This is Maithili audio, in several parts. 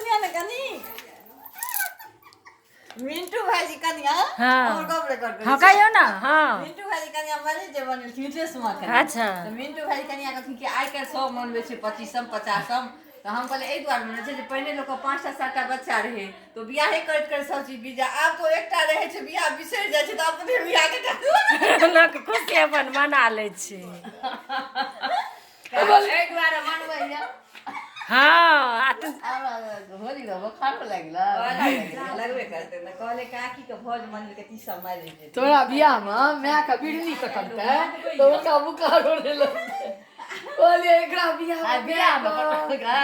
सुनियो ने कनी। मिंटू भाईजी कनिया। हाँ। हमर गप रिकॉर्ड करै हँ छी। कहियौ ने। हँ मिंटू भाईजी कनिया मरे जे बनेलखिन मिथिलेश माँ कनिया। अच्छा। तऽ मिंटू भाईजी कनिया कहलखिन कि आइ काल्हि सब मनबै छै 25म 50म। तऽ हम कहलियै एहि दुआरे मनबै छै जे पहिने लोकके 5टा 7टा बच्चा रहै तऽ बियाहे करैत करैत सब चीज बीत जाय, आब तऽ एकटा रहै छै बियाह बिसरि जाइ छै तऽ अपने बियाहके लोक खुशी अपन मना लै छै। एहि दुआरे मनबैया। हँ आ तू होली मे बोखारो लागि लगबे करतै ने, कहले काकी के भोज मनेलकै 30 मारि जेतै। तोरा बियाह मे माय के बिढ़नी कटलकै तऽ ओकरा बोखारो नहि लगतै। कहलियै एकरा बियाह आ बियाह मे कटलकै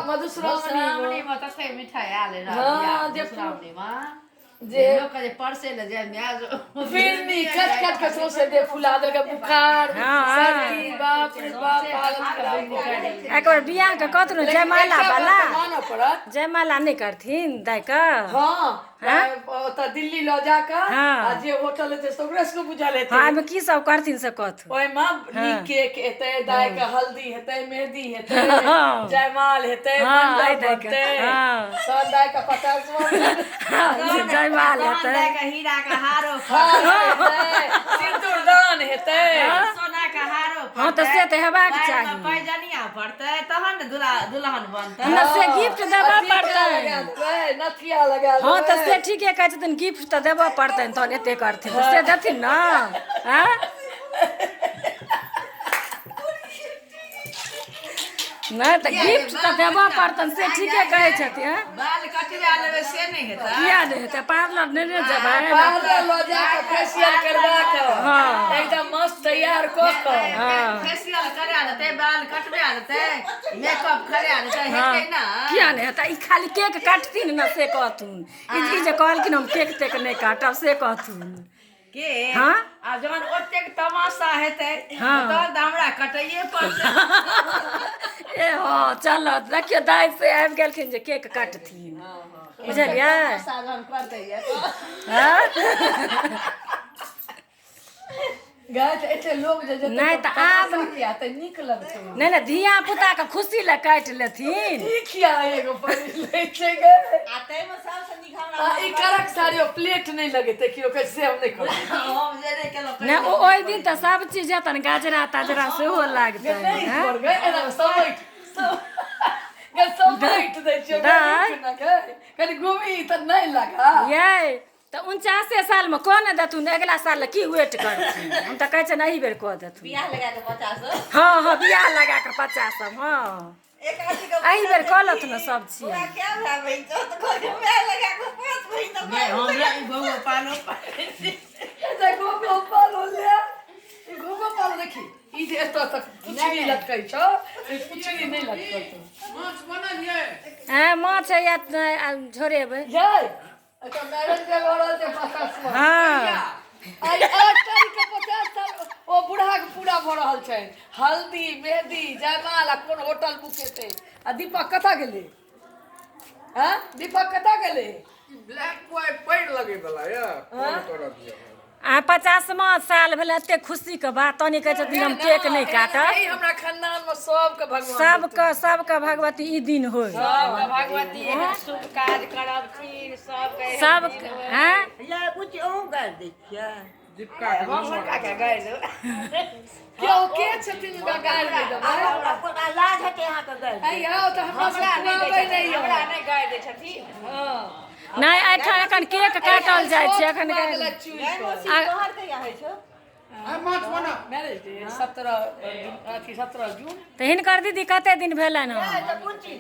मधुश्रावणी मे तते मिठाई आयल रहै। हँ, जे मधुश्रावणी मे जे लोक के जे परसे ले जाय माय फिरनी कट कट के सौंसे देह फुला देलकै, बुखार सर्दी, बाप रे बाप, हालत खराब भऽ गेल। एक बेर बियाह के कहथुन लेकिन जयमाला एकटा बात वाला तऽ मानऽ पड़त। जयमाला नहि करथिन दाइ के? हँ, ओतऽ दिल्ली लऽ जाकऽ हँ। आ जे होटल हेतै से ओकरे सबके बुझल हेतै। हँ, एहिमे की सब करथिन से कहथुन। ओहिमे नीक केक एतै, दाइ के हल्दी हेतै, मेहदी हेतै, हँ। जयमाल हेतै, हँ, एहि मंडप दाइ के बनतै, हँ। तहन दाइ के 50वां हँ, जयमाल हेतै, हीरा के हारो, हार हेतै, सिन्दूरदान हेतै। सोना के हारो। हँ तऽ से तऽ हेबाक चाही। पैजनिया पड़तै तहन ने दुल्हा दुल्हन बनतै। ने से गिफ्ट देबऽ टीका पड़तै। लगा देबै, नथिया लगा हँ तऽ देबै। से ठीके कहै छथिन, गिफ्ट तऽ देबऽ पड़तनि, तहन एते करथिन तऽ से देथिन ने? आँय नहि तऽ गिफ्ट तऽ देबऽ पड़तनि, से ठीके कहै छथिन। आँय बाल कटबा लेबै से नहि हेतै? किया नहि हेतै? पार्लर नहि ने जेबै? पार्लर लऽ जा कऽ फेसियल करवा कऽ हँ। एकदम मस्त तैयार कऽ कऽ। हँ। फेसियल करा देतै, बाल कटबा देतै, मेकअप करा देतै, हेतै ना? किया नहि हेतै? ई खाली केक काटथिन ने से कहथुन। ई जे कहलखिन हम केक तेक नहि काटब से कहथुन। के? हँ। आ जहन ओतेक तमाशा हेतै हँ। तहन तऽ हमरा कटैये पड़तै। ए हँ, चल देखियौ, दाइ से आबि गेलखिन जे केक काटथिन, बुझलियै? तमाशा जहन करतै ये हँ गाय तऽ एते लोग जे जेतै। नहि तऽ आब तमाशा किया तऽ नीक लगतै। नहि नहि, धिया पुताके खुशी लए काटि लेथिन। ई किया एगो पहिर लै छै गे? आ ताहिमे सबसँ नीक हमरा आ ई करक साड़ी ओ प्लेट नहि लगेतै केओ कहै से हम नहि करबै। हम जे नहि केलहुँ। नहि, ओ ओहि दिन तऽ सब चीज हेतनि, गाजरा ताजरा सेहो लागतनि। नहि हँ करबै एना समैट गे, समैट दै छियौ गे। दाइ। नीक ना गे, कनि घुमी तऽ नहि लगा। यै तऽ 49 सालमे कऽ ने देथुन, अगिला साल लए की वेट करथिन? हम तऽ कहै छियनि एहि बेर कऽ देथुन। बियाह लगा कऽ 50। हँ हँ, बियाह लगा कऽ 50। हँ, एक आदमी के एहि बेर कऽ लेथुन ने सब चीज। बौआ क्या भाई बहिन छौ? तऽ कहलकै माय लगा कऽ 5 बहिन तऽ नहि, हमरा ई बौआ पालो। एतऽ घोघो पालो ले, ई घोघो पालो देखी, ई जे एतऽ तक पुछड़ी लटकै छौ, ई पुछड़ी नहि लटकतौ। माछ बनल ये? हँ, माछ हैया झोरेबै। यै, एतऽ मैरेज डे भऽ रहल छै 50। हँ। आइ 8 तारीख के 50 साल ओ बूढ़ा के पूरा भऽ रहल छनि, हल्दी मेहदी जयमाल आ कोन होटल बुक हेतै। आ दीपक कतऽ गेलै? हँ, दीपक कतऽ गेलै? ब्लैक बॉय पैर लगे वाला ये, फोन करब ये। आ 50मा साल भेलै, एते खुशीके बात, तहन ई कहै छथिन हम केक नहि काटब। ई हमरा खानदान मे सबके भगवान सबके सबके भगवती ई दिन होय। सबके भगवती एहन शुभ काज करबथिन सबके एहन सब दिन होय। हँ या कुछ अहूँ गारि दै छियै? दीपिका के हम हुनका के गारि देबै? के ओ के छथिन हुनका गारि नहि देबै? हमरा कोना लाज हेतै अहाँके गारि? ऐ यौ, तऽ हमरा हमरा सब नहि दै खुआबै नहि छथिन, हमरा यौ। नहि गारि दै छथिन। हँ। नहि, एहिठाम एखन केक काटल जाइ छै एखन। खुआ देलक चूड़ि गाय कऽ। मौसी, तोहर कहिया होइ छौ आ माछ बना? मैरेज डे 17 जून, अथी 17 जून। तऽ हिनकर दीदी कते दिन भेलनि हँ?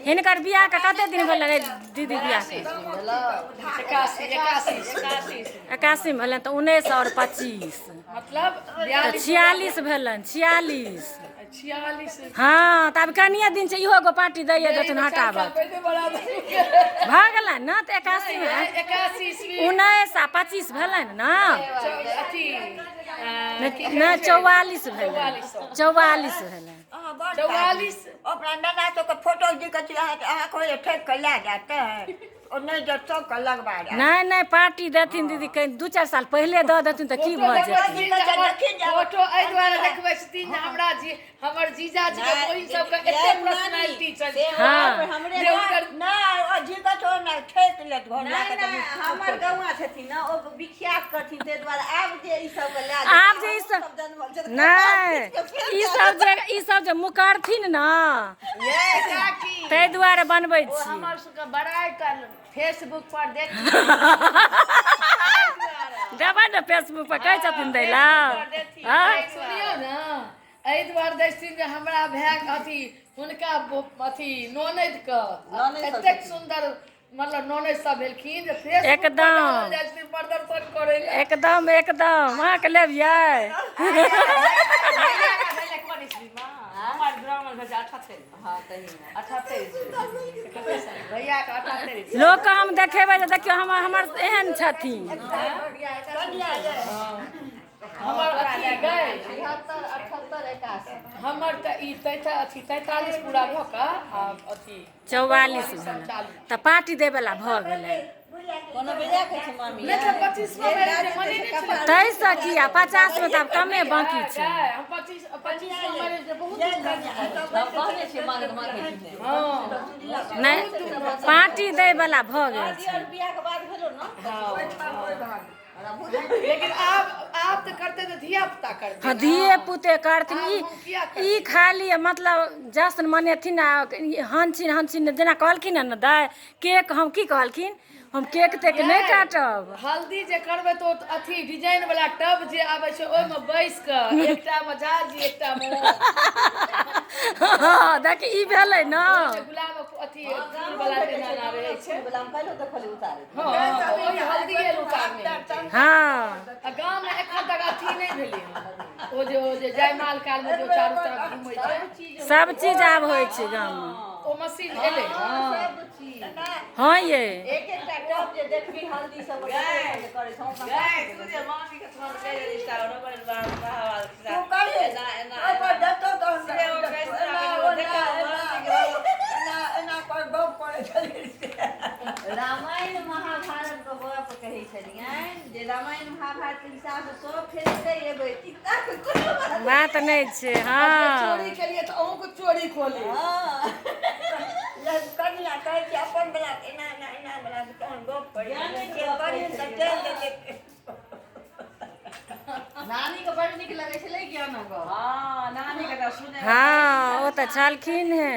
हिनकर बियाहके कते दिन भेलनि दीदी बियाहके? 81, 81। 81। 81 भेलनि तऽ 19 आओर 25 मतलब तऽ 42। 46 भेलनि, 46। 46। हँ, तऽ आब कनिये दिन छै, इहो एगो पार्टी दैये देथुन। 4 साल हटाबत पहिले बड़ा देलकै। भऽ गेलनि ने तऽ 81 मे 81 ईस्वी। 19 आ 25 भेलनि ने। अथी नहि, 44 भेलनि, 44 भेलनि। अहाँ बड़ 44। अपना नाना सबके फोटो जी के छी अहाँके, अहाँ कहै ठोकि कऽ लए जायत तऽ ओ नहि जब सबके लगवा जायत। नहि नहि, पार्टी देथिन दीदी, कनि 2-4 साल पहिले दऽ देथिन तऽ की भऽ जेतै? फोटो एहि दुआरे देखबै छथिन जे हमरा जी हमर जीजाजी के बहिन सबके एते पर्सनालिटी छनि हँ। हमरे जे हुनकर नहि ओ लए घर नहि नहि, हमर गौआ छथिन ने, ओ विख्यात करथिन, ताहि दुआरे आब जे ई सब लए आब जे ई सब नहि, ई सब जे ई सब जे मुकरथिन ने, ताहि दुआरे बनबै छी। हमर सबके बड़ाइ कर फेसबुक पर देख देबै ने फेसबुक पर, कहै छथिन दै लए। सुनियौ ने, एहि दुआरे दै छथिन जे हमरा भाय अथी हुनका अथी ननैद के एतेक सुन्दर मतलब ननैद सब भेलखिन जे फेसबुक एकदम जाइ छथिन प्रदर्शन करै लए। एकदम एकदम। अहाँके लेबियै? लोकके हम देखेबै जे देखियौ हमर हमर एहन छथिन। हमर अथी गए हमर तऽ ई अथी 43 पूरा भऽ कऽ आ अथी 44 भेलै तऽ पार्टी दै वला भऽ गेलै। कोनो बेजा कहै छै मामी। नहि तऽ 25 मे मैरिज मनेने छलै। ताहिसँ की, आ 50 मे तऽ आब कमे बाँकी छै। हम 25 मे मैरिज बहुत हम कहने छियै माँ के, माँ कहै छै नहि। नहि, पार्टी दै वला भऽ गेल छै। बियाह के बाद भेलो ने। लेकिन आब आब तऽ करते तऽ धिया पुता करते। हँ, धिये पुते करथिन। ई ई खाली मतलब जश्न मनेथिन आ हनछिन हनछिन जेना कहलखिन हँ ने दाइ केक, हम की कहलखिन, हम केक तेक नहि काटब। हल्दी जे करबै तऽ ओ अथी डिजाइन वाला टब जे आबै छै, ओहिमे बैस कऽ एकटा मे झाजी, एकटा मे हँ, देख ई भेलै ने। गुलाब अथी फूल वाला जेना रहै छै। बला हम काल्हिओ देखलियै उतारै। हँ, ओहि हल्दिए उतारने हेतै। हँ। आ गाँव मे एखन तक अथी नहि भेलै हँ, ओ जे जयमाल काल मे जो चारू तरफ घूमै छै। सब चीज आब होइ छै गाममे। ओ मशीन एलै हँ। सब चीज। हँ ये। एक एकटा टब जे देखबी हल्दी सब करै छै। तू करी ओहिपर देतौ तहन एना ओना एना एना एना पर गप करै छलै। रामायण महाभारत के गप कहै छलियनि जे रामायण महाभारत के हिसाबसँ सब फेरते एबै चिन्ता के कोनो बात बात नहि छै। हँ। चोरी केलिए तऽ अहूँके चोरी खोली। हँ। कनिया कहै छै अपन बला एना एना एना बला, तहन गप करी करी तऽ चलि देतै। नानी के बड़ नीक लगै छलै ज्ञानक गप। हँ, नानी के तऽ सुनै। हँ, ओ तऽ छलखिन हे।